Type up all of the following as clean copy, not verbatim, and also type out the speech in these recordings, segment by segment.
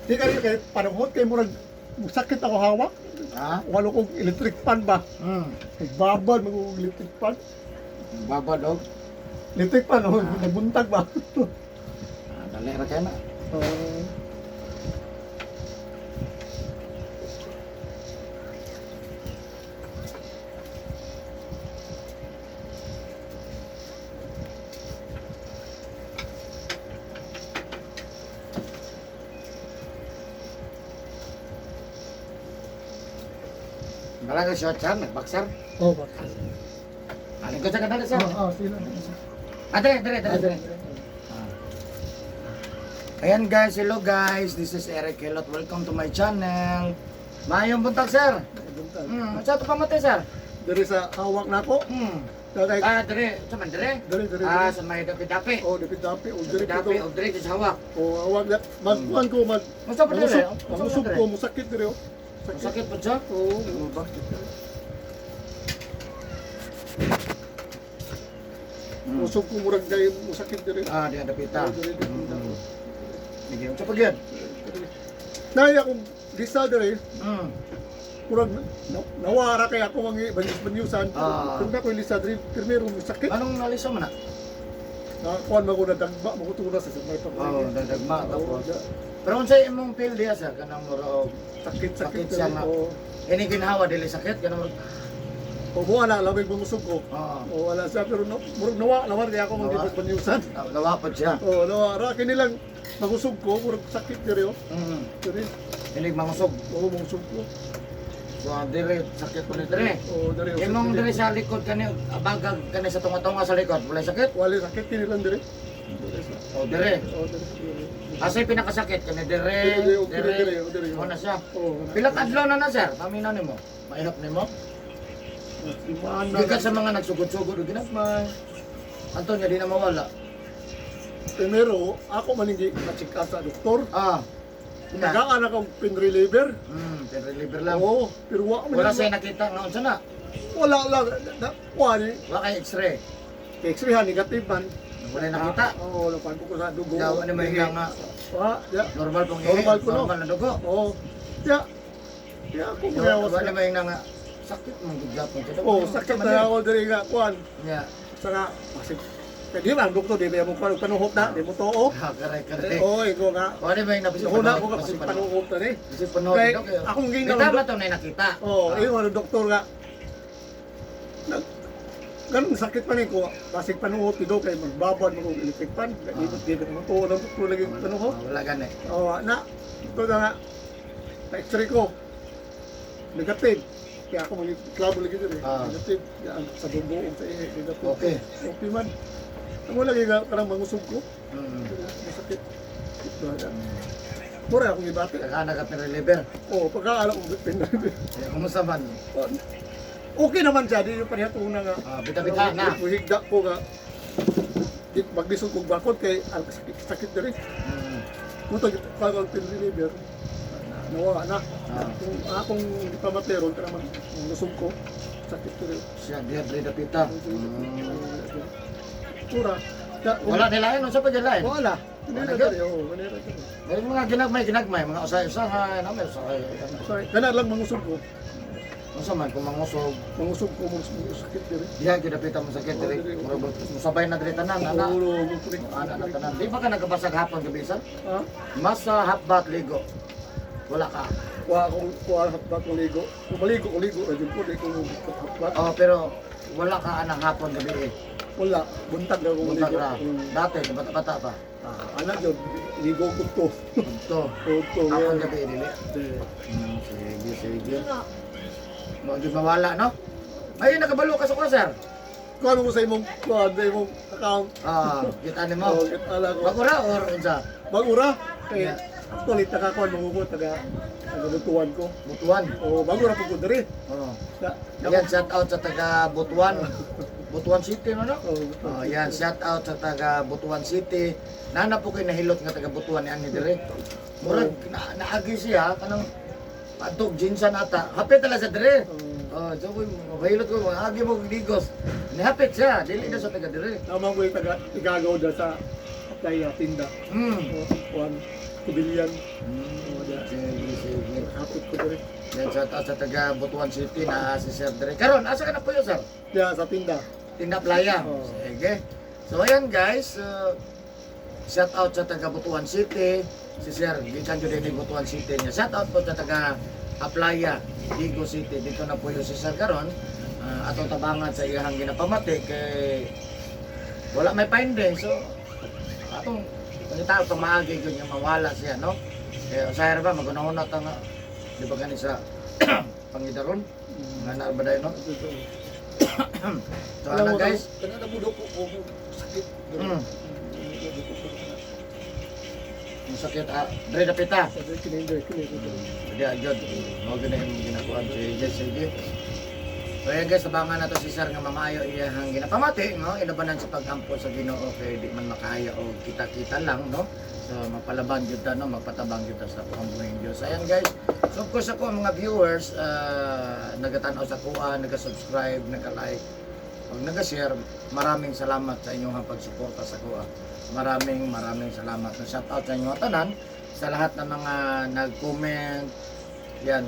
Di ka rin kay panuhot kay murag sakit ako hawak. Ha? Walo kong electric fan ba? Nagbabad mag electric fan. Babad og. Electric fan oh, nabuntag ba? Ah, dali ra kay na. Bala ka shot sir, nagbaksar. Oh, bakit? Alin ko sa kanila sir. Oh, sila. Ah, dire, dire, dire, dire. Ayan guys, hello guys. This is Eric Hilot. Welcome to my channel. Mayong buntag sir. Nabuntag. Sa to pamatay sir? Diri sa hawak nako. Kay Ah, dire, sa man dire. Diri, diri, Ah, diri. sa may dapi-dapi. Oh, dapit-dapi oh, diri Dapi-dapi ko. og dire sa hawak. Oh, hawak na. Magkuan ko mag Masa pa dire? Mangusog ko, musakit diri oh. Sakit po siya? Oo, oh, bakit? Musog ko murag kay musakit diri. Ah, diha dapita. Oh, diri, diri. Sige, unsa pa gyud? Nay akong lisa diri, murag nawara kay ako ang banyus-banyusan. Ah. Kung na ko lisa diri, primero musakit. Anong nalisa mo na? Nakakuan man ko na dagba, makutura sa may Oh, pagkain. dadagma Oo, tapos. Pero unsay imong feel diha sir kanang mura og Sakit, Sakit sakit siya diri. nga. Oo. ini ginhawa dili sakit kanang murag O wala lamig mamusog ko. Oo. O wala siya pero no, murag nawa nawar kay ako Nawa. mga banyusan. Nawa pa siya. Oh, nawa ra kini lang magusog ko, murag sakit diri oh. Diri, Dili mangusog. oo mangusog ko. So dire sakit po ni dire. Oo, diri. oh, Imong sakit dire sa likod kani abagag kani sa tunga-tunga sa likod, wala sakit? Wala sakit kini lang diri. Diri sa. O dire. Oo, diri. Diri. Asay pinakasakit kani dire, Dire, dire, dire, dire. dire, dire. Mo na siya. Oo. Pila ka adlaw na na sir? Paminaw nimo. Mahirap nimo. Imaan na. Gikan sa mga nagsugod-sugod og ginagmay. Antonio di na mawala. Primero, ako maningi na-check up sa doktor. Ah. Na. Nagaan akong pain reliever. Pain reliever lang. Oo, pero wa man. Wala siya nakita nga unsa na. Wala lang. Na, wala. Wa kay x-ray. X-ray ha, negative man. Wala nakita. Oo, wala pa ko sa dugo. Daw ano may nga Wa, ya. normal pong Normal po, no? normal na dugo. Oo. Ya. Ya, ako Daw mayawas. wala may nga sakit mong gyapon siya. Oo, sakit na ako diri nga kuan. Nya. Sa nga, masig. Kaya di ba ang doktor, di ba mo kuan panuhot na, di mo tuo. Ah, kare kare. Oo, ikaw nga. Wala may nabisi Huna ko ka kasi panuhot na ni. Bisig panuhot Kay, daw kayo. akong gingaw- Bitaw ba to na nakita? Oo, Ah. oh, ang doktor nga. Nag, ganun sakit pa ni ko. Basig panuhot ito kay magbabad mo kong electric pan. Di ba mo tuo ng doktor lagi panuhot. Ah, wala gani. Oo, na. Ito na nga. Na-x-ray ko. Negative. Kaya ako mag-klabo lagi dito eh. Ah. Negative. Yan, sa dugo o sa ihe. Negative. Okay. Okay man. Ang lagi nga karang mangusog ko. Masakit. Ito na. Mura akong ibati. Kagana ka pain reliever. Oo, pagkaalam ko pinreliever. Eh, kumusta man? Okay naman siya. Di yung pareha na nga. Ah, bita-bita na. Muhigda ko nga. Di, maglisod kong bakod kay ang sakit, sakit diri. Mutag kagag pinreliever. Nawa na. Ah. Kung akong pamateron kana man ang lusog ko sakit diri. Siya diha diri dapita. Pura. Da, Wala nila lain, unsa pa gyud lain? Wala. Wala Wala gyud. diri. Oo, wala diri. May mga ginagmay ginagmay mga usay-usahay, na may usahay. Sorry, kana lang mangusog ko. Unsa man kung mangusog, Mangusog ko mong sakit diri. diha gyud dapita mo sakit diri. Murag musabay na diri tanan ana. Oo, mo Ana na tanan. Di ba ka nagkabasag hapon gabi sir? Ha? Mas sa hapbat ligo. Wala ka. Wa akong kuha hapbat ko ligo. Kung maligo ko ligo ra jud ko di ko hapbat. Oh, pero wala ka anang hapon gabi eh. Wala, buntag na ko Buntag ligo. ra. Dati bata-bata pa. Ah, anak jud ligo ko to. Ito. Ko to. Hapon gabi dili. Eh, Sige, sige. Mo jud mawala no? Ay, nakabalo ka sa kwa, sir. Kuha mo sa imong kuha sa imong account. Ah, kita nimo. Oh, kita ala ko. Bagura or unsa? Bagura kay Yeah. actually taga kuan mo ko taga taga Butuan ko. Butuan. Oh, bagura po ko diri. Oh. Sa Ayan, shout out sa taga Butuan. Butuan City, no, no? Oh, Butuan. Oh, ayan, shout out sa taga Butuan City. Nana po kay nahilot nga taga Butuan ni ani dire. Murag na, naagi siya kanang adtog jinsan ata. Hapit tala sa dire. Oh. Oh, so ko mabahilot ko mga agi mo digos. Nihapit siya, dili na sa taga dire. Tama ko yung taga Igagaw dyan sa Aplaya, tinda. O, kuan, Kubilyan. Oo, diya. Sige, sige. Hapit ko diri. Yan, shout out sa taga Butuan City na si Sir Dre. Karon, asa ka na po yun, sir? Diya sa tinda. Tinda Playa. Oo. Sige. So ayan guys, shout out sa taga Butuan City. Si Sir, gikan jud din Butuan City niya. Shout out po sa taga Aplaya, Digo City. Dito na po yung si Sir karon. Atong tabangan sa iyang ginapamati kay wala may finding. So atong pangita atong maagi gyud nga mawala siya, no? Kaya usahay ra ba magunahon ta nga di ba gani sa pangidaron? Nga na ba dayon, no? So Alam ana mo, guys, Kana na budok ko, ko sakit. Ang sakit ah, dre dapita. Sabi kini kini kini. Hindi, agad. Mo gina yung ginakuan. Sige, sige. So ayan guys, tabangan nato si Sir nga mamayo iyahang ginapamati, no? Inabanan sa pag-ampo sa Ginoo kay di man makaya o kita-kita lang, no? So mapalaban gyud ta, no? Magpatabang gyud ta sa atong buhing Dios. Ayan guys. So of course ako ang mga viewers, nagatan-aw sa kuha, naga-subscribe, naga-like, pag naga-share, maraming salamat sa inyong pagsuporta sa kuha. Maraming maraming salamat. So, shout out sa inyong tanan, sa lahat ng mga nag-comment, yan,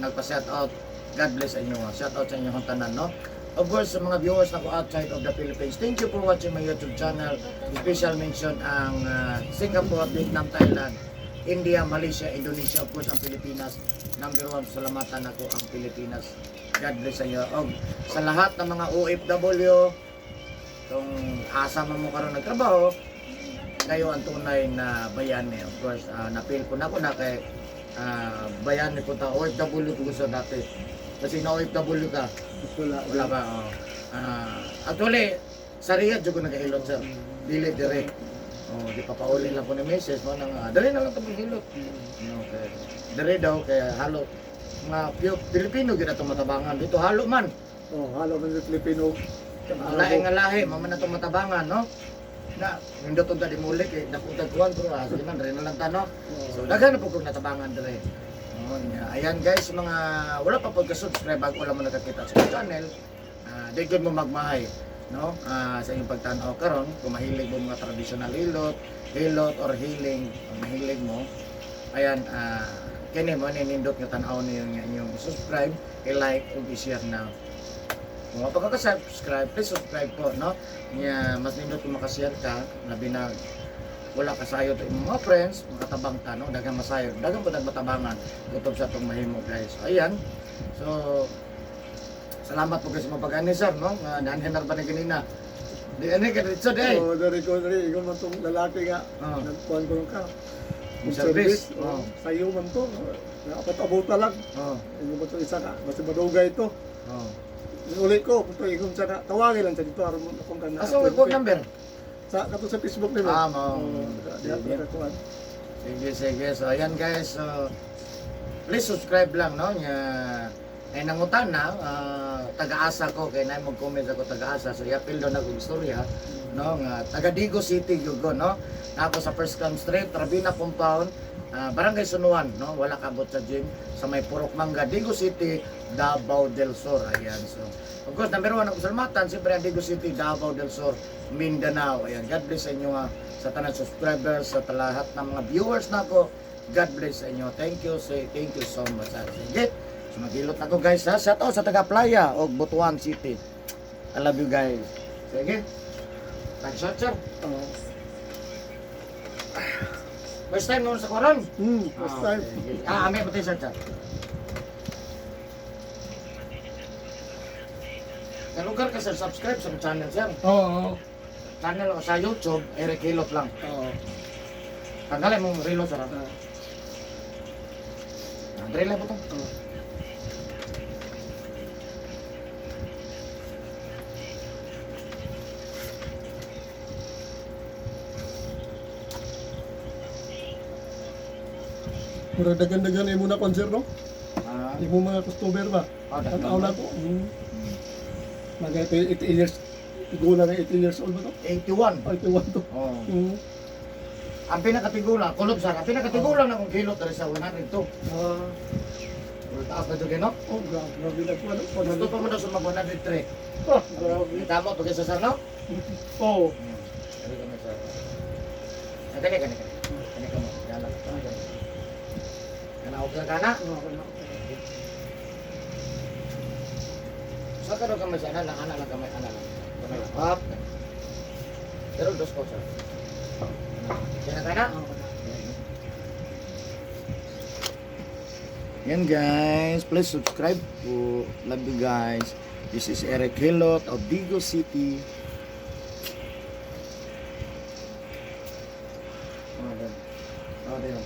nagpa-shout out. God bless sa inyo. Shout out sa inyong tanan, no? Of course, sa mga viewers na ko outside of the Philippines, thank you for watching my YouTube channel. Special mention ang Singapore, Vietnam, Thailand, India, Malaysia, Indonesia, of course, ang Pilipinas. Number one, salamatan ako ang Pilipinas. God bless sa inyo. Og sa lahat ng mga OFW, kung asa man mo karon nagtrabaho, kayo ang tunay na bayani. Of course, napil ko na ako na kay bayani ko ta OFW ko gusto dati. Kasi na OFW ka, Wala. wala ba? Oh. Actually, sa Riyadh jud ko nagahilot, sir. Dili dire. Oh, di pa pauli lang ko ni Mrs. Mo nang dali na lang tong hilot. Okay. Dire daw kay halo mga Pilipino gyud atong matabangan dito halo man. Oh, halo man sa Pilipino. Lahi nga lahi, mama na itong matabangan, no? Na, nindot ang dali muli, kay nakutag kuwan, pero sige na, dere na lang ta, no? So, daghan na po kong natabangan dere. Oh, nya. Ayan guys, mga wala pa pagka-subscribe, bago wala mo nakakita sa channel, di gyud mo magmahay, no? Sa inyong pagtan-aw karon, kung mahilig mo mga traditional hilot, hilot or healing, kung mahilig mo, ayan, kini mo ninindot nga tan-aw niyo nga inyong subscribe, i-like ug i-share na. Kung wala pa ka subscribe, please subscribe po, no? Nya mas nindot kung makashare ka, labi na wala ka sayo to imong mga friends, makatabang ta, no? Daghang masayo, daghang po matabangan kutob sa atong mahimo, guys. So, ayan. So, salamat po guys sa mga pag-ani, sir, no? Nga naanhin na ba ni kanina? Di ani ka dito, di. Oh, dari ko dari ikaw man tong lalaki nga. Oh. Nagkuhan ko ka. Yung service. Oh. Oh. Sayo man to. Apat abot lang. Oh. Ingon mo to isa ka, basta madugay ito. Oh. Uli ko, kung to ingon siya ka, tawagin lang siya dito aron mo akong kana. Asa mo number? Sa kato sa Facebook nimo. Ah, mao. Oh, diha Sige. ko kuan. Sige, sige. So, ayan guys. So, please subscribe lang, no? Nga, ay nangutan na, taga-asa ko, kay na mag-comment ako taga-asa. So, yapil daw na kong istorya, no? Nga, taga Digo City, Yugo, no? Na ako sa First Cam Street, Rabina Compound, Barangay Sunuan, no? Wala kabot sa gym, sa may Purok Mangga, Digo City, Davao del Sur. Ayan, so, of course, number one ang salamatan, siyempre ang Digo City, Davao del Sur, Mindanao. Ayan, God bless sa inyo, sa tanan subscribers, sa lahat ng mga viewers nako. God bless sa inyo. Thank you, say thank you so much. Sige. So maghilot na ko guys ha. Shout out sa taga Playa og Butuan City. I love you guys. Sige. Tag shot, sir. Oh. First time noon sa Koron. First time. Sige. Ami pati sir, sir. Sa lugar ka sir, subscribe sa channel sir. Oo. Channel ko sa YouTube, Eric Hilot lang. Oo. Tanggalin mong relo sir. Ah, Andre lang po to. oo. Murag dagan-dagan imo na concert no? Imo mga customer ba? Oh, dagan. Tanaw na ko. Mga 80 years, tigulang na 80 years old ba to? 81. Ay, 81 to. Oh. Mm. Ang pinakatigulang, kulob sir, ang pinakatigulang na kong kilot dali sa 102. Pero taas na dyan, no? Oh, grabe, grabe na ko. Ano? Gusto pa mo daw sa mag 103. Ah, grabe. Tama, pag isa sir, no? Oo. Sabi kami, sir. Ah, gani, gani, gani. Gani ka mo. Gana. Gana. Gana, okay lang kana. Oo, ako na. Okay. Sa ka daw kamay sa ana lang, ana lang kamay, ana lang. Kamay lang. Up. Pero dos ko sir. Gana kana. Oo, ako na. Yan guys, please subscribe po. Love you guys. This is Eric Hilot of Digo City. Oh, then. Oh, then.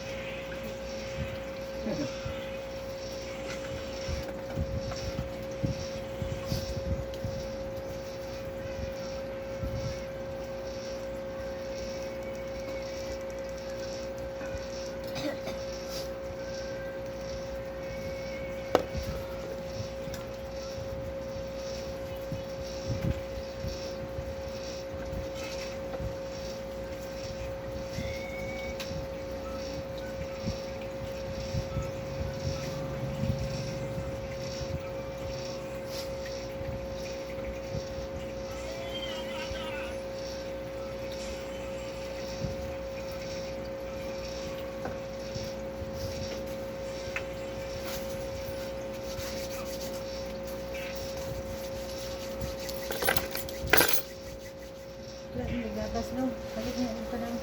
Wala na gatas no. Palit niya ito lang.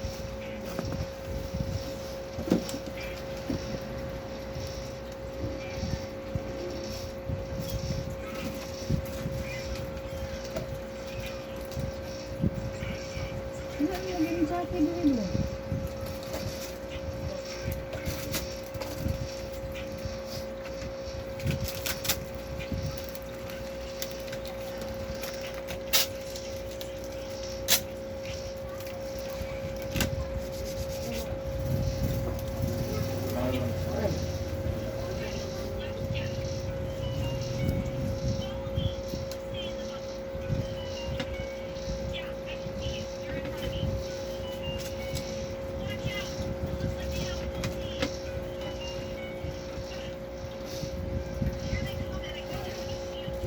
Ano yung ganun sa akin dito?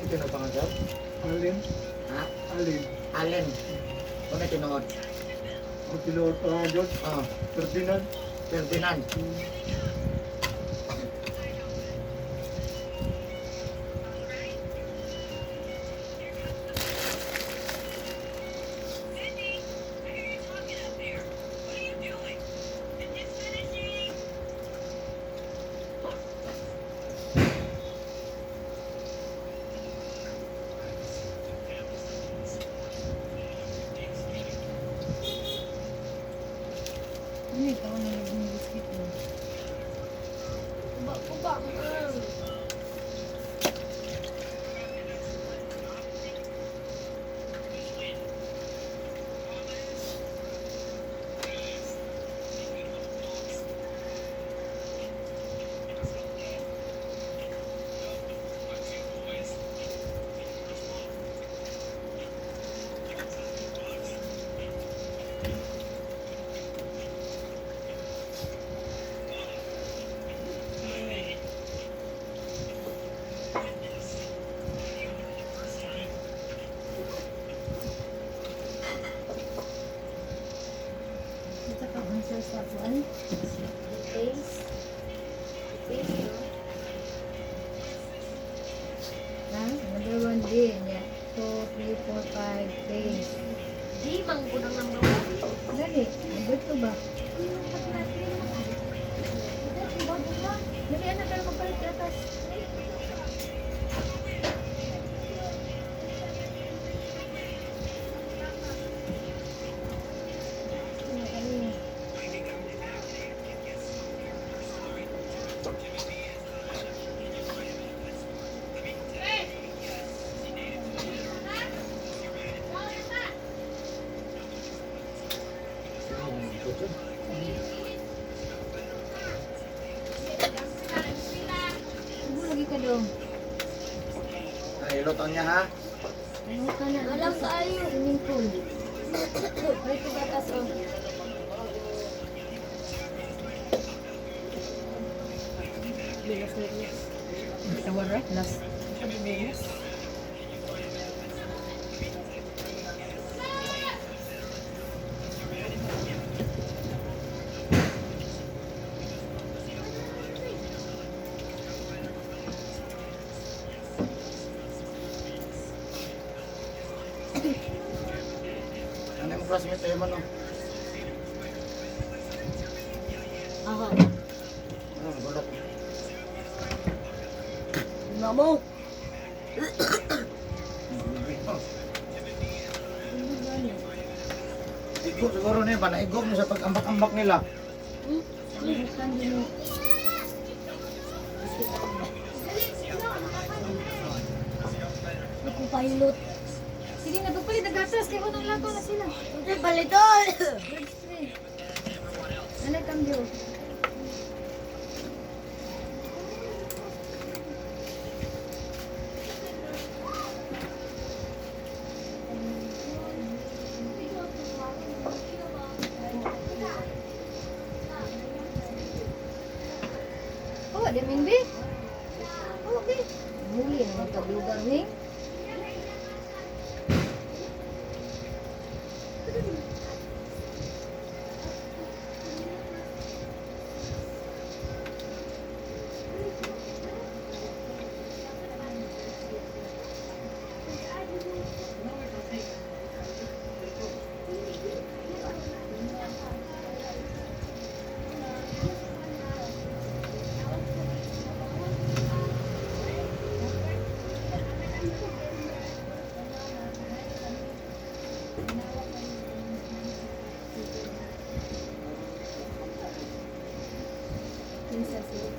Ito na pangalan sir? Alin? Ha? Alin? Allen. Kung may tinuod. Ang tinuod pa nga Diyos. Oh, Ferdinand. Ferdinand. Ano ikaw na nag-biscuit mo? Kuba, kuba. Ito ka answer sa kuan? Face. Face, no? Ha? Number 1 D. Yeah. 2, 3, 4, 5, face. Di, manggunang number one. Dali. Number 2 ba? Dali, anak, pero magpalit gatas. Ano, ano yun? Ano lagi ka dong? Ay, luto niya ha. Ano ka na? Walang kaayo. Swimming pool. Palit ko gatas, oh. Last. Classmate tayo man, oh. Aha. Ano, nagulok. Namo. Igo siguro na yun ba? Naigo mo sa pag-ambak-ambak nila. Bukan din mo. Ako pilot. Sige na, pagpalit naggatas. Kaya unang lakaw na sila. Hindi paliton. Registry. Ano cambio? Oh, di min bi. Oh, bi. Muli ang taglugar ni. Minsan sila.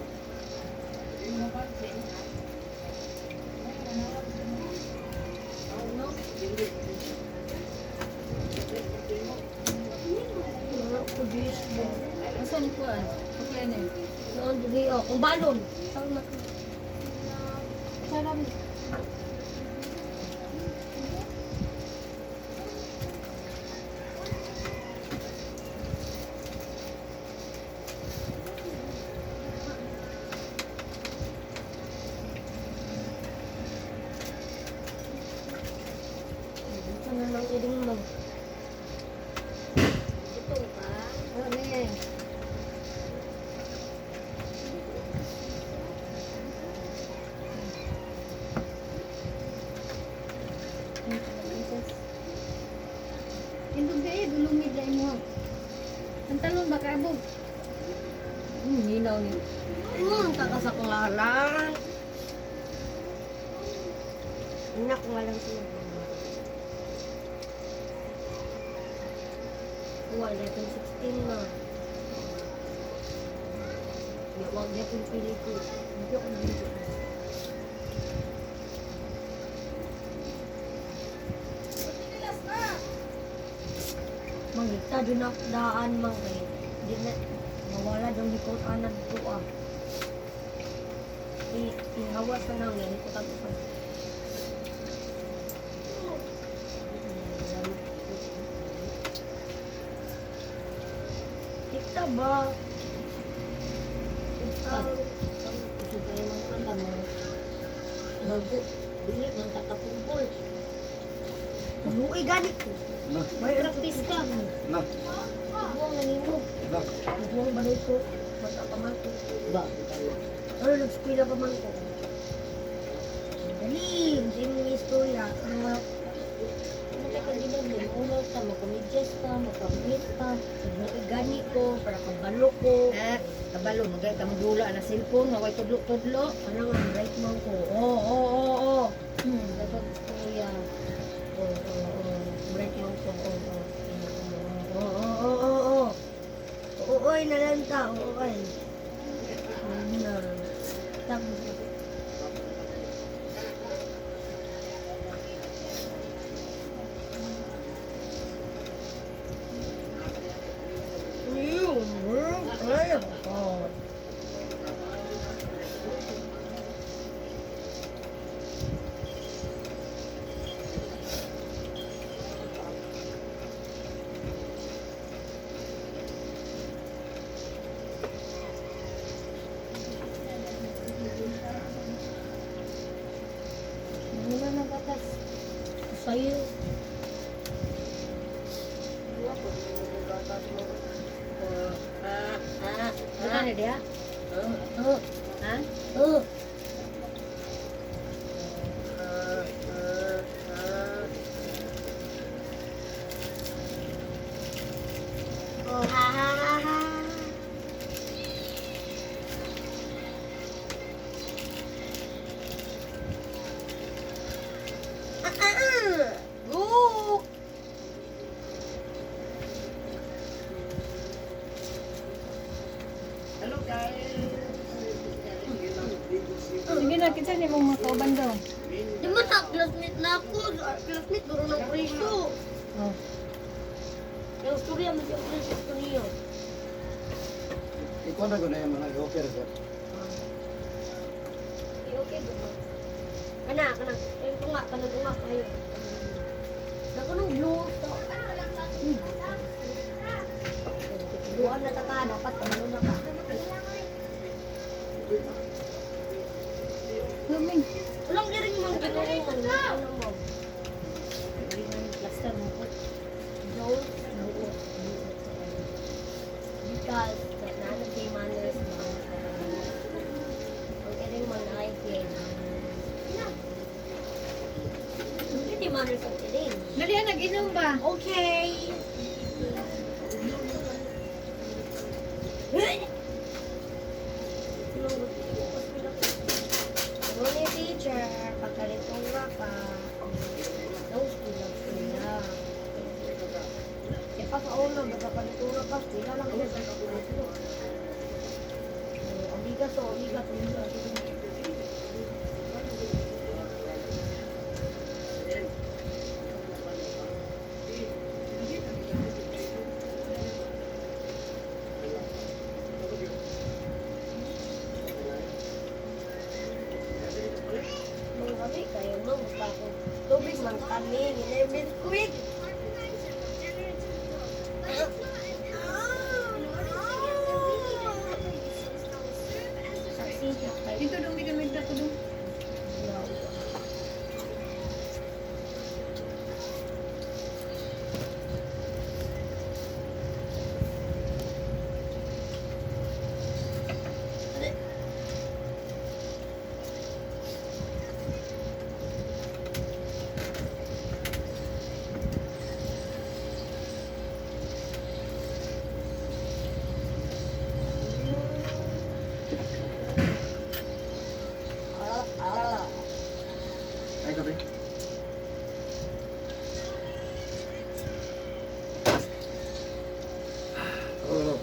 Asa ni kuan? Okay na. Noon dili oh, kung balon. Sarap. Dito na lang iring mag. Ito ba? Ano yan? Indog ba eh, dulungid na imo. Ang talon ba kaabog? Hinaw ni. Kakasaklaran. Una ko alam sila. Wala itong 16 na. Huwag niya itong pili ko. Hindi ako dito. Mangita doon ako daan mang kay. Di na mawala daw likod anak ko ah. Ihawas na namin ko tapos. Kita ba? Kita. Sugay man ang lamang. Bago, dili man takapumpol. Luoy ganit ko. Na, May practice ka. na, Buwang na nimo. na. Buwang balay ko. Bata pa man ko. Ba, Pero nag-eskwela pa man ko. Dali, hindi mo yung istorya. Ano ano kay kagidad mo, maulaw ta, makomedyas ta, makamit ta. Luoy gani ko, para kabalo ko. Eh, kabalo, magay ka magdula na cellphone, maway tudlo-tudlo. Ano nga, right man ko. Oo, oo, oo, oo. Dapat istorya. Oo, oo, oo. Right man ko. Oo, oo. Oo, oo, oo, oo. Oo, oy, nalanta. Oo, oy. Ano na. Tapos, Oh. Wala na batas. Sa'yo. Bukan na diha? Oh, Ha? oh. Sige na, kinsa ni mong mga kauban daw. Di ba na, classmate na ako. Classmate, guro ng presyo. Oh. Yung storya mo siya presyo ko niyo. Ikaw na guna yung mga joker, sir. Okay, okay, Kana, kana. Ayun ko nga, kana nga kayo. Naku nung blue. Buwan na ta ka, dapat ano na ka. Luming. Walang giring mang ginoo man. Ano mo? Plaster mo ko. Don't buo. Because nana kay manners man. Ang iring man ay kay. Hindi manners ang iring. Dali ah, nag-inom ba? Okay. Ano ni teacher, pagkalitong nga ka, nose to lang sila. Kaya pa sa una, magkakalitura ka, sila lang yun. Amiga so, amiga, amiga. Mga kami, kayo mo, basta ako. Tubig man kami, ginay biskuit. Saksi siya kayo. Dito dumi kami dito dong. Ay, kape. Oh.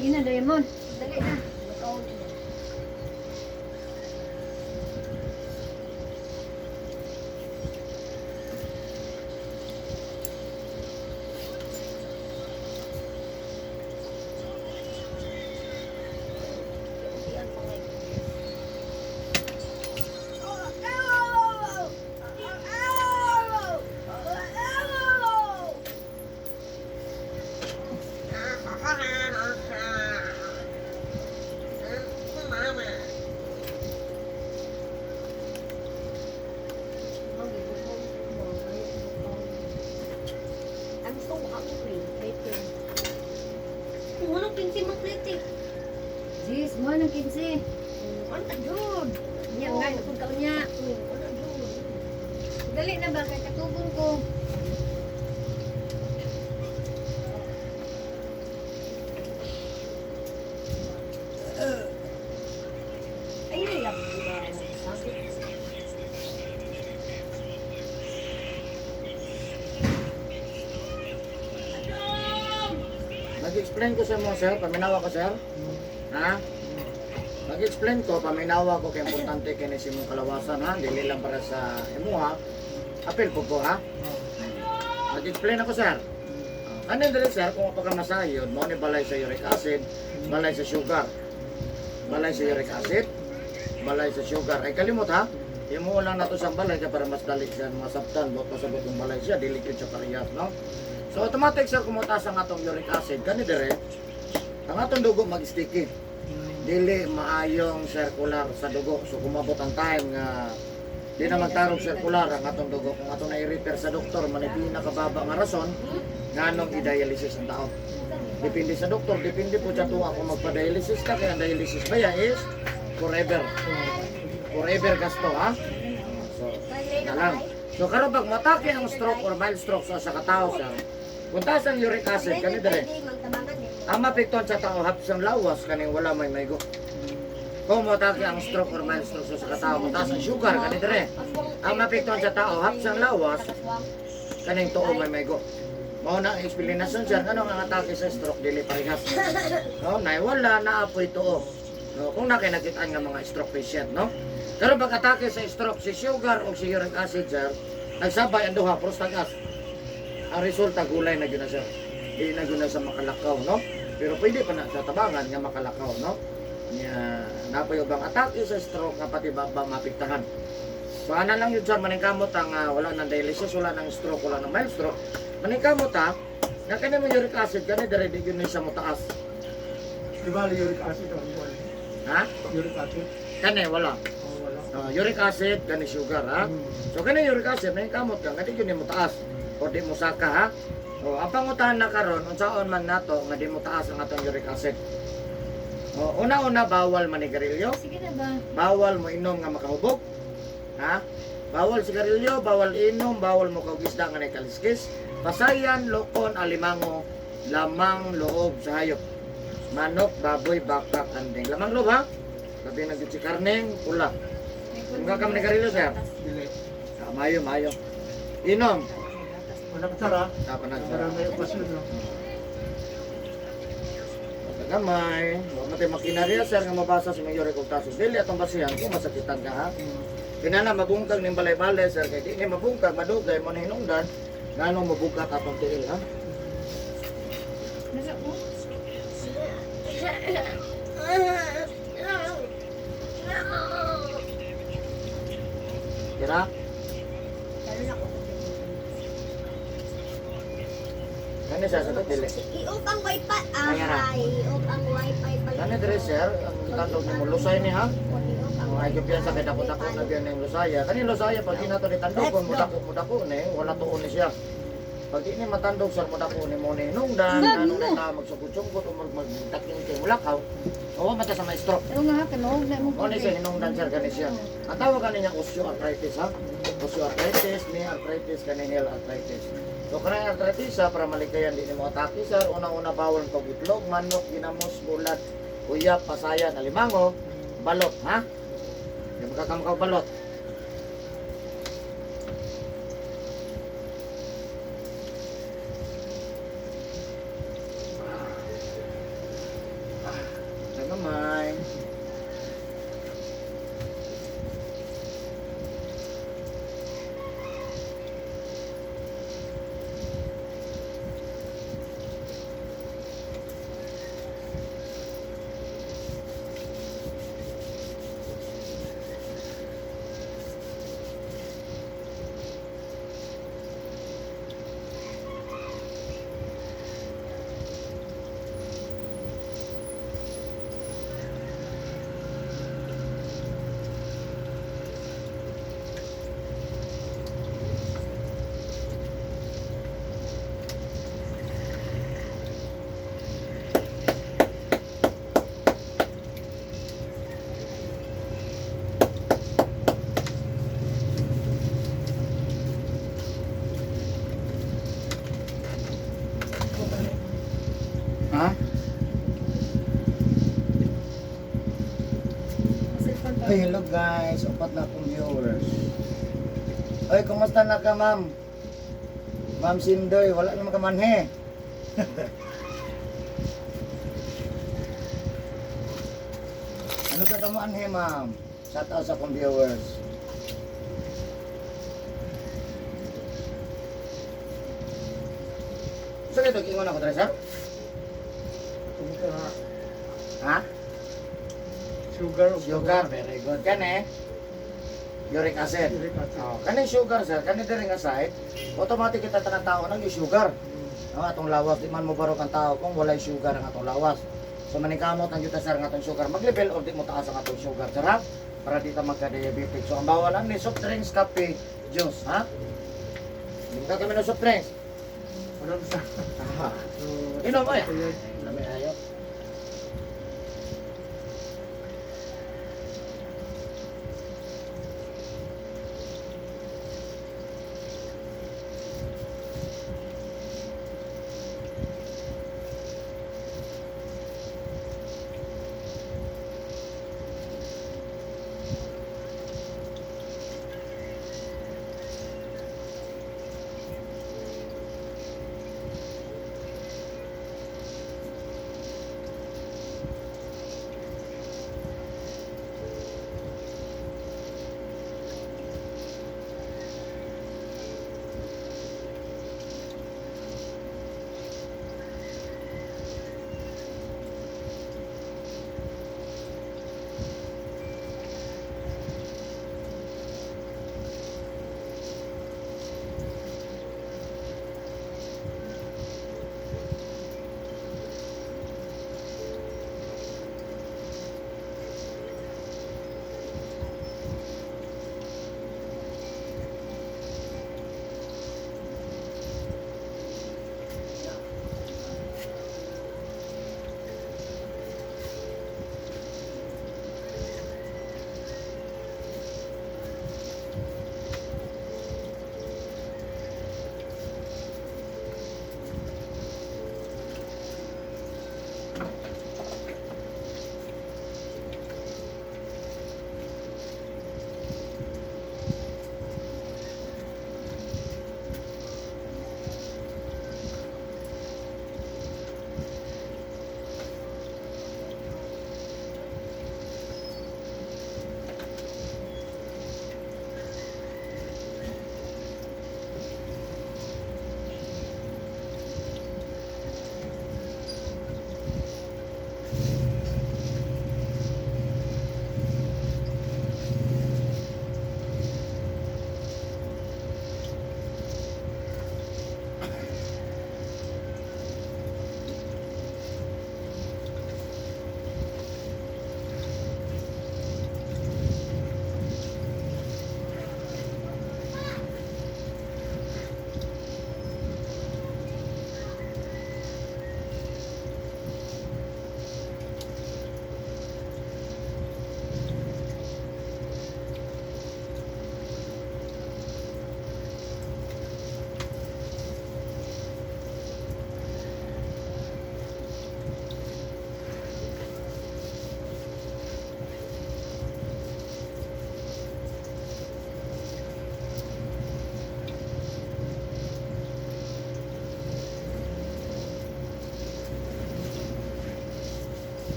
Sige na, Diamond. Dali na. I'm so hungry. Later. Walang pinsi mo plate eh. Jis, mo nang 15. Ano ka jud? Nya nga napud ka unya. Ano jud? Dali na ba kay katubon ko. Ay, ay, ay, sakit. Nag-explain ko sa mo, sir. Paminawa ko, sir. Ha? Nag-explain ko, paminawa ko kay importante kini si mong kalawasan, ha? Dili lang para sa imuha. Apil po ko, ha? Nag-explain ako, sir. Kanin dili, sir, kung pagkamasayod, mo ni balay sa uric acid, balay sa sugar. Balay sa uric acid, balay sa sugar. Ay kalimot, ha? Imo lang nato sa balay kay para mas dali siya masabtan, buot pasabot yung balay siya, dili gyud siya parehas, no? So automatic sir kumutaas ang atong uric acid kani dire ang atong dugo mag-sticky. Dili maayong circular sa dugo. So kumabot ang time nga di na magtarong circular ang atong dugo. Kung ato na i-refer sa doktor, man ay pinakababa nga rason nganong i-dialysis ang tao. Depende sa doktor, depende po sa tuwa kung magpa-dialysis ka, kaya ang dialysis ba ya is forever. Forever gasto, ha? So, na lang. So karon pag matake ang stroke or mild stroke sa sa katao sir, kung taas ang uric acid kani dire. Ang mapektuhan sa tao hapos ang lawas kaning wala may maigo. Kung matake ang stroke or mild stroke sa katao, kung taas ang sugar kani dire. Ang mapektuhan sa tao hapos ang lawas kaning tuo may maigo. Mao na ang explanation sir ano ang atake sa stroke dili parehas. No, nay wala na apoy tuo. No, kung nakinakitaan nga mga stroke patient, no? Pero pag atake sa stroke si sugar o si uric acid sir, nagsabay ang duha pros tagas. Ang resulta gulay na gyud na sir. Di na gyud na sa makalakaw, no? Pero pwede pa na sa tabangan nga makalakaw, no? Nya napoy ubang atake sa stroke nga pati ba, ba mapiktahan. So ana lang yun sir, maningkamot ang wala nang dialysis, wala nang stroke, wala nang mild stroke. Maningkamot ha, nga kani mo uric acid kani dire di gyud ni siya motaas. Di ba uric acid ang buwan? Ha? Uric acid? Kani wala. Oh, wala. Uric acid kani sugar ha. So kani uric acid maningkamot ka nga di gyud ni motaas o di mo saka ha. O ang pangutahan na karon unsaon man nato nga di mo taas ang atong uric acid. O una-una bawal manigarilyo. Sige na ba? Bawal mo inom nga makahubog. Ha? Bawal sigarilyo, bawal inom, bawal mo kaugisda nga nakaliskis. Pasayan, lokon, alimango, lamang loob sa hayop. Manok, baboy, baka, kanding. Lamang loob ha? Labi na gyud si karneng, pula. Kung ka kami nigarilyo, sir? Dili. Ah, mayo, mayo. Inom. Wala ka sir ha? Tapa na, sir. Para may okasyon no? Pagkagamay. Huwag natin makinarya, sir, nga mabasa sa mga uric tasos. Dili atong basihan kung masakitan ka, ha? Kinana mabungkag ning balay-balay sir kay di ni mabungkag madugay mo na hinungdan nganong mabugkat atong tiil ha. Nasa ko? Kira kani sa sagot dili. I-off ang wifi. Ayan na. Ah, i-off ang wifi pala. Kani dire sir ang gitandog nimo lusay ni ha. I-off ang Ang ay gyud sa kay dako-dako na biyan ning lusaya. Kani lusaya pag di nato ditandog kung mudako mudako ni wala tuon ni siya. Pag di ni matandog sir mudako ni mo ni hinungdan nganong na ta magsugod-sugod o magdaking kay mulakaw. Oo mata sa may stroke. Pero nga ha, kanog na mong Mo ni siya hinungdan sir kani siya. Ang tawag kani niya osteoarthritis ha. Osteoarthritis, knee arthritis, kani heel arthritis. So kanang arthritis ha, para malikayan di nimo atake sir, unang-una bawal pag itlog, manok, ginamos, bulat, uyap, pasayan, alimango, balot ha. Di makakamkaw balot. Gamay. Ha? Ay, hello guys. Upat na akong viewers. Ay, kumusta na ka, ma'am? Ma'am Sindoy, wala naman ka manhe. Ano ka kamanhe, ma'am? Shout out sa akong viewers. So, ito, ingon ako, sir? Tungkol ka Ha? sugar o Sugar, very good. Kani, uric acid. Uric acid. Oh, kani sugar sir, kani diri nga side, automatic kita tanang tao nang sugar. Ang atong lawas di man mo barog ang tao kung walay sugar ang atong lawas. So maningkamot ang juta sir nga atong sugar mag-level or di mo taas ang atong sugar sir ha? Para di ta magka-diabetic. So ang bawal lang ni soft drinks, kape, juice, ha? Hindi ka kami ng soft drinks. Ano sa? Aha. Inom ay. Lami ayo.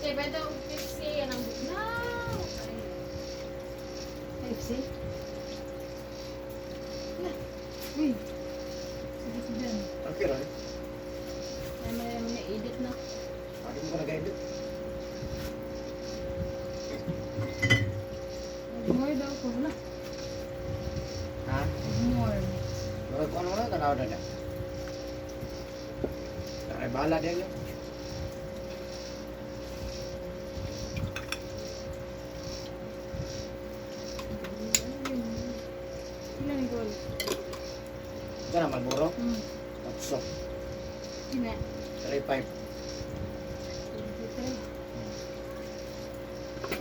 Kay benta og KFC yan ang bugnaw. KFC? Lah. Uy. Sige ko dyan. Okay ra. Eh. Ay, may edit na. Adi mo ko nag-edit. More daw ko. Wala. Ha? More. Murag ko ano na tanaw na na. Ay bahala din yun. Ilan yung goal? Ito na Malboro. Otso. Ina. 3-5.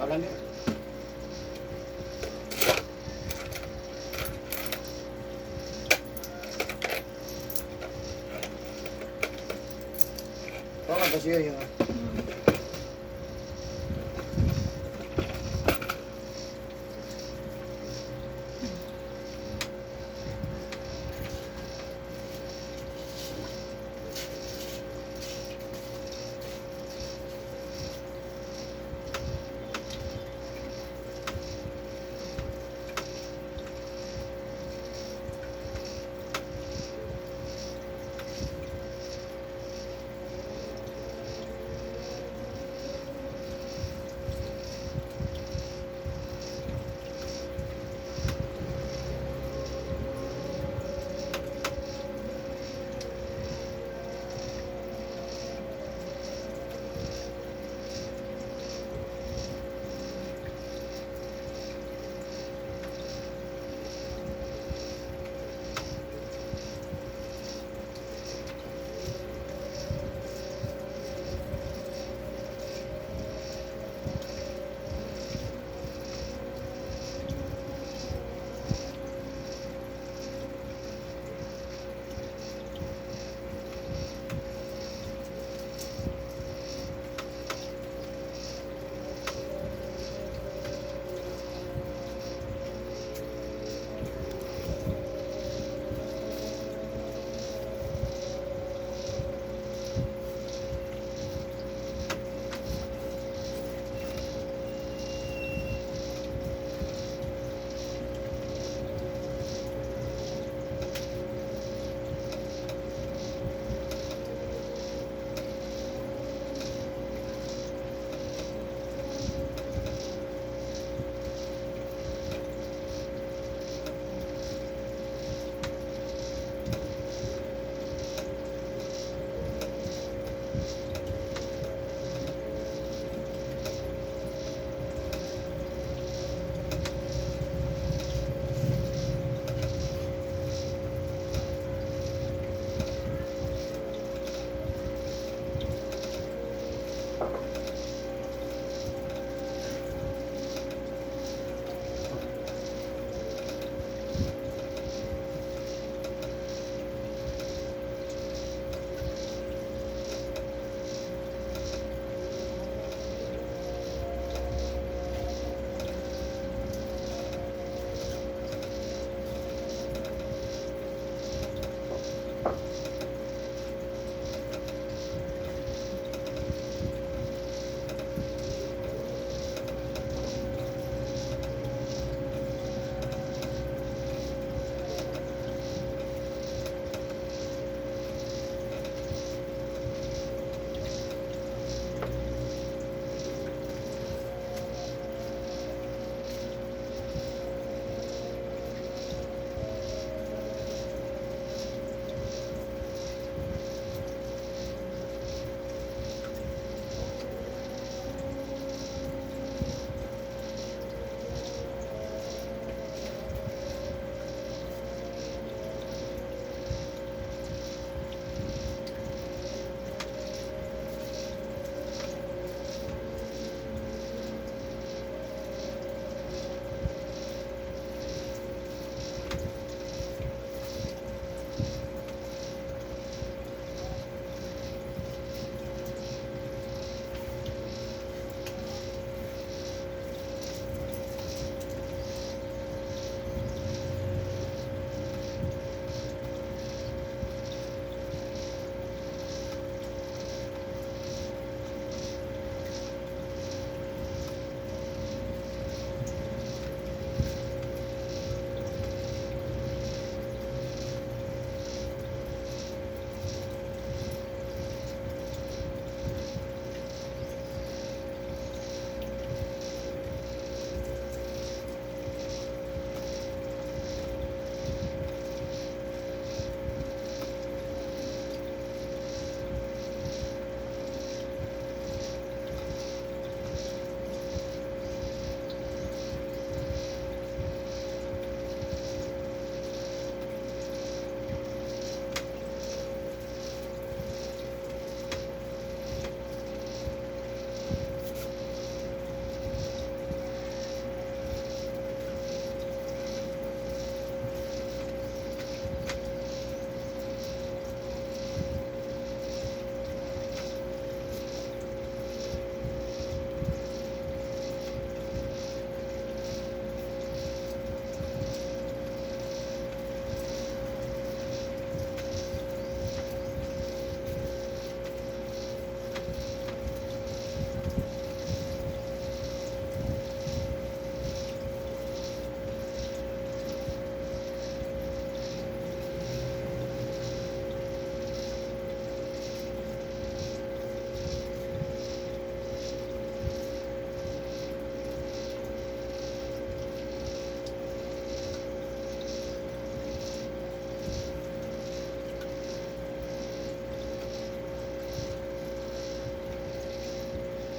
Wala niya. Oo, kasi yun yung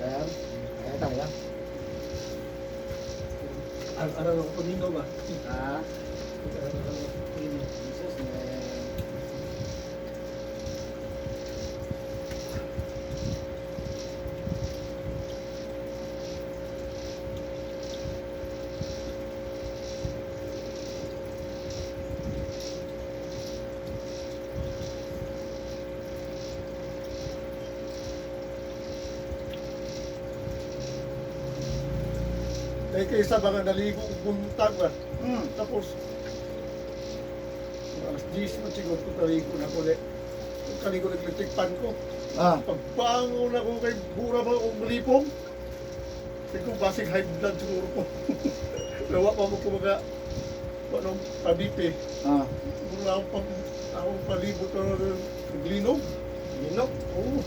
Sir, ay tayo. Araw ako paminaw ba? Ha? Araw ako paminaw. Jesus, eh. Kaya kaysa mga naligo buntag ba? Tapos, mga alas 10 mo siguro ko kaligo na ko ulit. Kaligo nag-electric pan ko. Pagbangon ako kay bura ba akong malipong. Sabi ko, basig high blood siguro ko. Lawa pa ako kumaga, anong pabipe. Mura akong, pag, akong palibot na naglinog. Linog? Oo.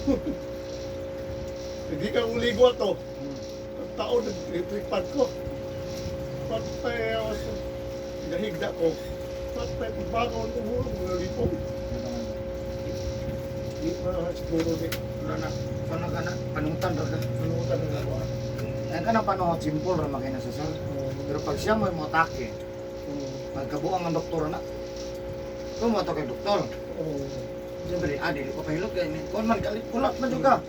Hindi ka uligo ato. Ang tao nag-electric pan ko. Patay ako sa nahigda ko. Patay, pagbangon ko mura, mga lipong. Di pa siguro di. Wala na. Paano ka na? Panungtan ra ka. Ano ko tanong ako ah. Ang kanang panuhot, simple ra makina sa sir. Pero pag siya mo mo atake, pagkabuang ang doktor na. Kung mo kay doktor. Oo. Siyempre, dili ko pahilot kay ni. Kon man kalit kulat man jud ka.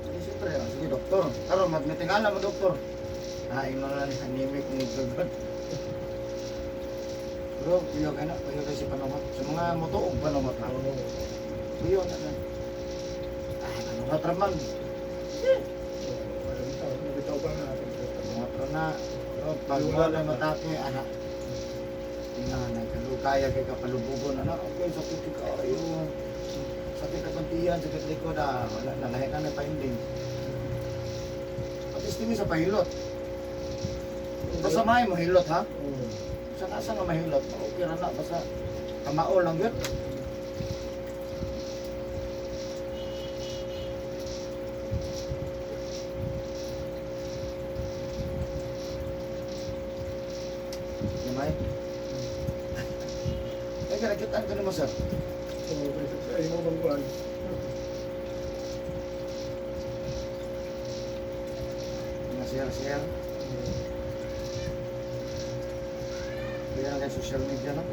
Sige, siyempre, sige doktor. Karon magmitingala mo doktor. Imo na ni anemic ni gagad. Pero kuyo kay na, kuyo kay si panuhot. Sa mga motuog panuhot na. Oo. Kuyo na na. Panuhot ra man. Oo, alam mo, nabitaw pa na natin. Panuhot ra na. Pero pag wala na matake, ana. Tingnan na, kalukaya kay kapalubugon, ana. Okay, sakit ka ayo. Sakit akong tiyan, sakit likod, Wala na, lahi na na finding. At least tingin sa pahilot. Basta may mo hilot, ha? Oo. Sa nasa nga mahilot, okay ra na, basta kamao lang yun. Gamay? Ay, kinakitaan ka naman, sir. Oo, ay mo bang kuwan? Mga share-share. Kaya lang kay social media, no?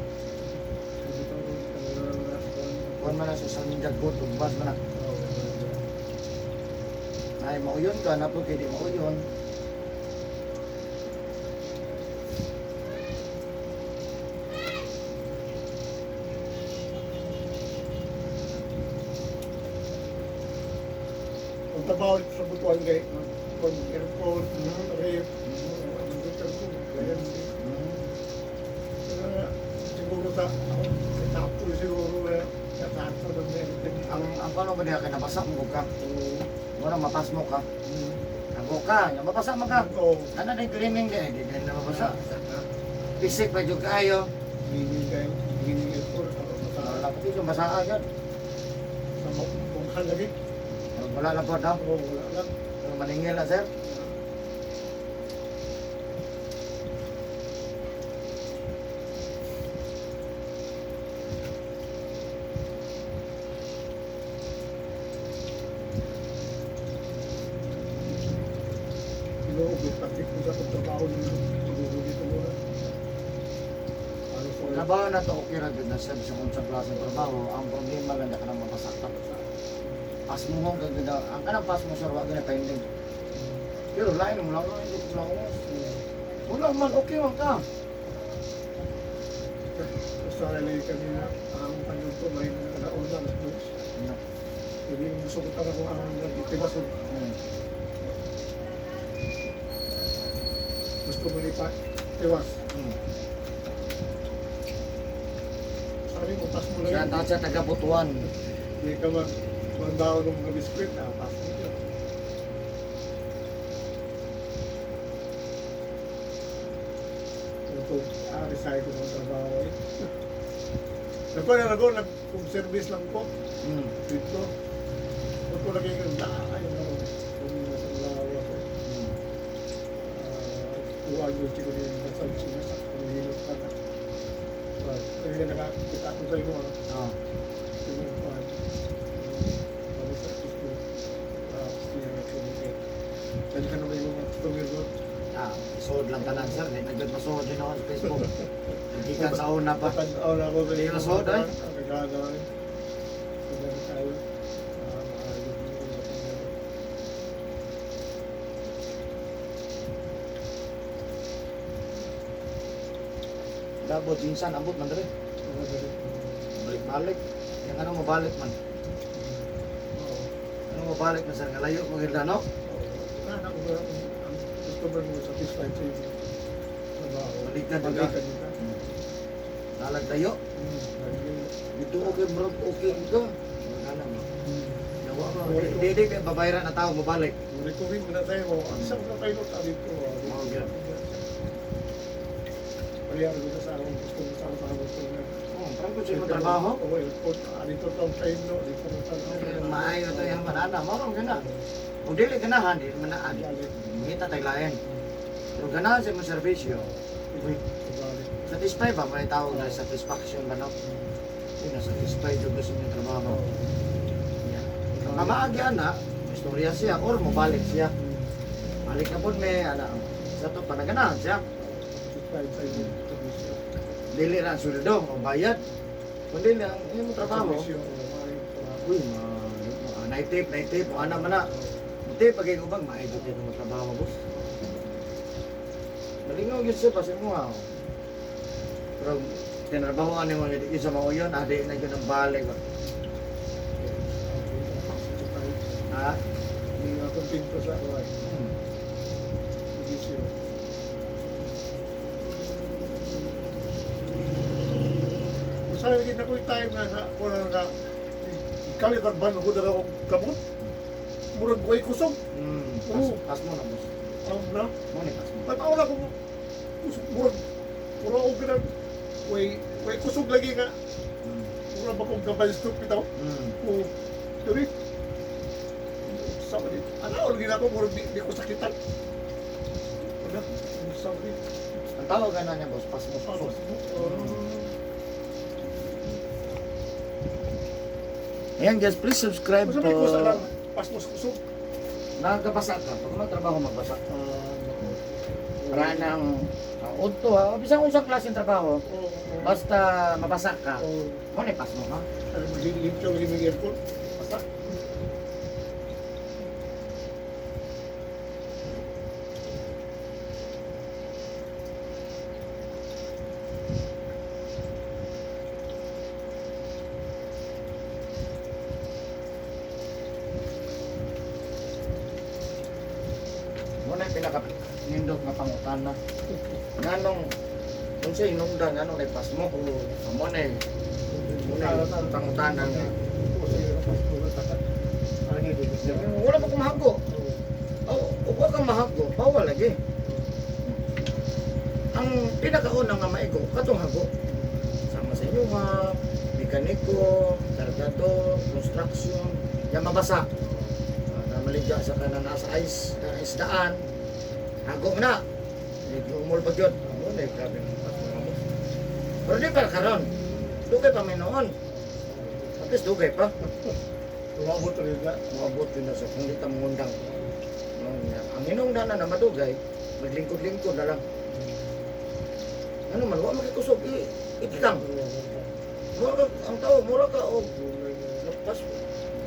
Kuan man ang social media, good, umbas man na. Ay, mauyon ka, napo kay di mauyon. Ang trabaho dito sa Butuan kay kung airport, rep, ang gusto ko, ganyan. Kaya siguro sa ako, sa tapo siguro eh, sa tapo ng meron. Ang paano ba niya kay nabasa mo ka? Oo. Wala mapas mo ka. Ako ka, nga mabasa man ka. Oo. Ano na yung cleaning di, di din na mabasa. Pisik pa jud kaayo. Cleaning kayo, cleaning airport, ako sa Wala pa yung basa agad. sa bungkan lagi. Wala lang po daw. Oo, wala lang. Pero maningil na sir. Siguro, pati kung sa pagtrabaho nito, siguro dito muna. Ano sa Trabaho na to okay ra gyud na sir sa kung sa klase trabaho. Ang problema lang ka nang mabasa ka. Pas mo hong gagawin daw. Ang kanang pas mo sir wa gyud na pending. Pero lain mo lang hindi ko lang. Wala man okay man ka. Basta relay kami na ang kanyang to, may nalauna, alas dos. Hindi yung gusto ko talaga kung ang nagtitigas. Gusto mo ni pa, tiwas. Sabi mo, pas mo lang Shout yun. out sa taga Butuan. Hindi ka mag magbaon ng mga biskwit, ah, pas mo yun. Ito, resign ko ng trabaho eh. Nagko na ako, nag-service lang ko. Dito. Ito lagi kang ay ano, kung nasa lawa ko. Kuha yung chiko din sa sila sa kumihilot ka na. Well, ay nakakita ko sa iyo ah. Siguro pa. Kami sa school. Siya na communicate. Daghan na may mga customer doon. Ah, isuod lang tanan sir, di na gyud masuod din ako sa Facebook. Gikan sa una pa. Tanaw na ako Di masuod ay. Ang kagana ay. Kagana tayo. Ah, maayo mo yung mga Dabo jinsan abot man diri. mga dali. Balik-balik. Yang ano mabalik man. Oo. Ano mabalik man sir nga layo mo gid no? Oo. Kana ko ba ang customer mo satisfied sa iyong trabaho. Balikan ka. Balikan ka. Nalag layo. Balikan. Dito okay murag okay ka. Kana mo. Yawa mo. Di di kay babayran na tao mabalik. Recommend mo na tayo mo. Ang isang ka tayo ka dito. Oo, gyud. Paliyar ko sa akong customer sa akong customer. Oh, parang kung sa imong trabaho. Oo, airport. Dito tong time no. Dito tong time. Maayo to yung manana, mo ron gana. Kung dili ganahan, dili man naan. Ngita tay lain. Pero ganahan sa imong serbisyo, Uy. satisfy ba may tawag na satisfaction ba no? Yun na satisfied jud ka sa inyong trabaho. Yeah. Pamaagi ana, istorya siya or mobalik siya. Balik na pud may ana. Sa to panaganahan siya. Satisfied sa inyong serbisyo. Dili ra ang sweldo o bayad. Kundi lang ang imong trabaho. Serbisyo, oo, maayong trabaho. Uy, ma, naitip, naitip, o ana man na. Buti pag ubang maayo jud mo trabaho, boss. Malingaw gyud siya pa sa imo ha. Pero tinrabahoan nimo nga di sa mauyon, adi na gyud ang balik ba. Satisfied. Ha? Hindi nga kontento sa kuwan. Serbisyo. Usahay lagi na ko yung time nga sa kuwan nga kalit ang banho na akong kamot. Murag way kusog. Pas, Oo. pas mo na boss. Ang na. Mo ni pas mo. Tanaw na ko kusog murag murag og ganang way way kusog lagi nga. Murag ba kong gabay stroke bitaw. O diri. Sa ni. Ano lagi na ako murag di ko sakitan. Wala, sa ni. Ang tawag ana niya boss, pas mo. Ah, kusog. pas mo. Oh. Ayan guys, please subscribe Unsa may kusa lang pas mo kusog. Nagkabasa ka. Pag magtrabaho magbasa. Ah, nako. Para nang udto ha. Bisan unsang klaseng trabaho, Oo. basta mabasa ka. Oo. Mo ni pas mo ha. Ano maglilimpyo lagi ng aircon? Basta. Mo na pinaka nindot nga pangutana. Nganong unsa inungdan nganong naipas mo? Oo. Mo na mo na pangutana nga. Oo, sige, pas mo. Ano dito siya? Wala pa kumahago. Oo. Oh, ug wa kang mahago, bawal lagi. Ang pinakauna nga maigo katong hago. Sama sa inyo nga mekaniko, kargador, construction, yan mabasa. Ah, namaligya sa kanan nasa ice, na isdaan. Hago na. Medyo umol pa gyud. Mo na grabe ng pas mga boss. Pero di pa karon. Dugay pa may noon. At least dugay pa. Umabot rin na. Moabot yun na sa kung di ta mangundang. Ang hinungdan na na madugay, maglingkod-lingkod na lang. Ano man, wa makikusog, itikang. Mura ka, ang tao, mura ka, og lapas,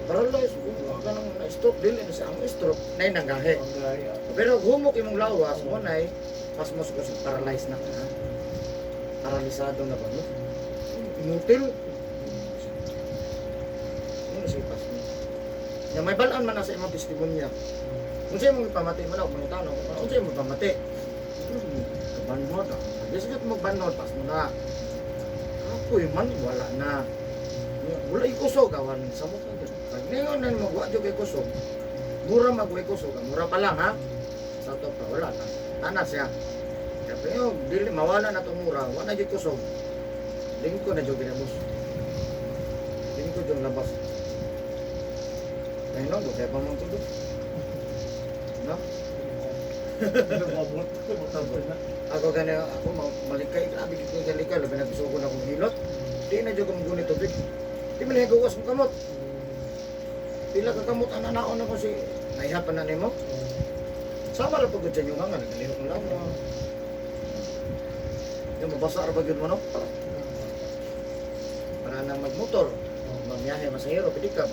paralyze, kung ka nang na-stroke, dili na siya ang stroke, na nanggahe. Ang gaya. Pero humok imong lawas, mo na pasmos ko sa paralyze na ka. ha? Paralisado na ba, no? Inutil. Ano siya pasmo? Ya, may balaan man na sa imong testimonya. Unsa imong ipamati man ako mangutana ko, unsa imong ipamati? Kabanhod. Di sa mo banhod pas mo na. Kapoy man wala na. Wala ikusog awan sa mo ka. Pag ningon na mo wa jud kay kusog. Mura magway kusog, mura pa lang ha. Sa to pa wala na. Ana siya. Kaya pero dili mawala na to mura, wa na jud kusog. Lingko na jud ginabos. Lingko jud labas. Ay no, kaya pa man to. No? Umabot. Umabot na. Ako gani ako malikay grabe gid ko galikay labi na gusto ko na akong hilot. Di na jud ko muguni tubig. Di man higawas mo kamot. Pila ka kamot ang nanaon ako si nahihapan na nimo. Sama ra pagod sa inyo nga nagalihok lang mo. Yung mabasa ra ba gyud mo no? Para nang magmotor, magbiyahe masahero pwede ka.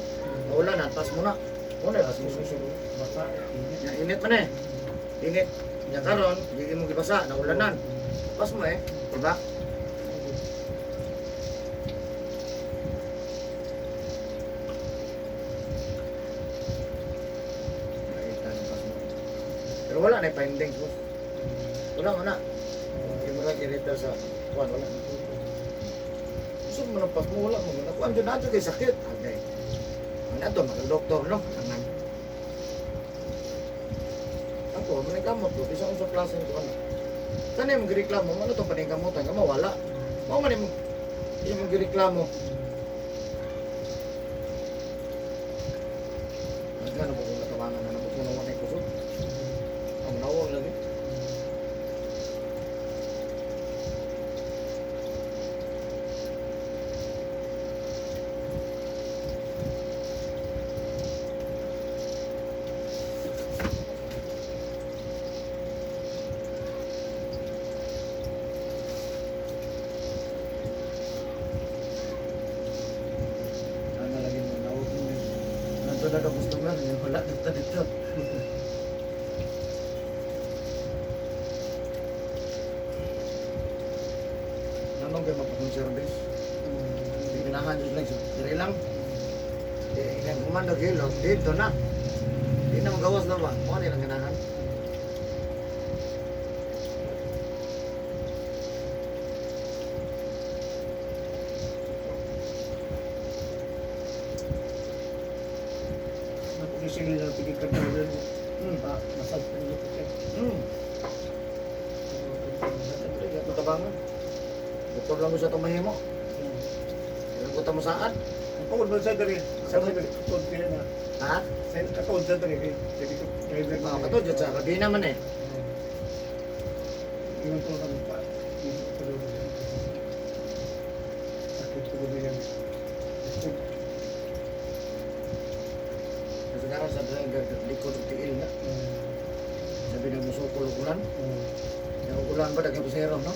Maulan na, pas mo na. Muna pas mo. Basa, init. Ya, init man eh. Init. Nya karon, di mo gibasa, naulanan. Pas mo eh, diba? Nakita ng pas mo. Pero wala na yung findings boss. Wala mo na. Hindi mo lang i-repair sa kuan, wala. Gusto mo ng pas mo, wala mo. Nakuan dyan na kay sakit. Okay. Ano to, mag-doktor, no? Angan. Ako, manikamot ko. Bisa sa klase ko ano. Kani mo gireklamo, ano to paningkamutan ka mawala. Mao man imong imong gireklamo. Nagano po kung natawangan na nabot ko na wala kusog. Ang nawong lagi. Ano lagi mo nawong mo. Nanto na ka customer, wala dito dito. Nanong kayo magpakong-service? Hindi ganahan dyan lang. Diri lang. Eh, inang kumando kilo, dito na. Di na magawas na ba? Mo nilang ganahan. Napugising nila tigil ka na rin. Hmm. Ah, masag pa nila siya. Siyempre, kaya tabangan. Doktor lang ko sa tumahimo. Pero ko tamo saan? Ang pagod mo sa dali. Sa dali, katod niya na. Ha? Sa katod sa dali. Kay dali ko driver. Mga katod, dyan sa kabina man eh. Iwan ko lang pa. Iwan ko lang. Sakit ko yan. Kasi karon sa driver, likod og tiil na. Sabi na musukol og ulan. Yung ulan ba, daghang pasero, no?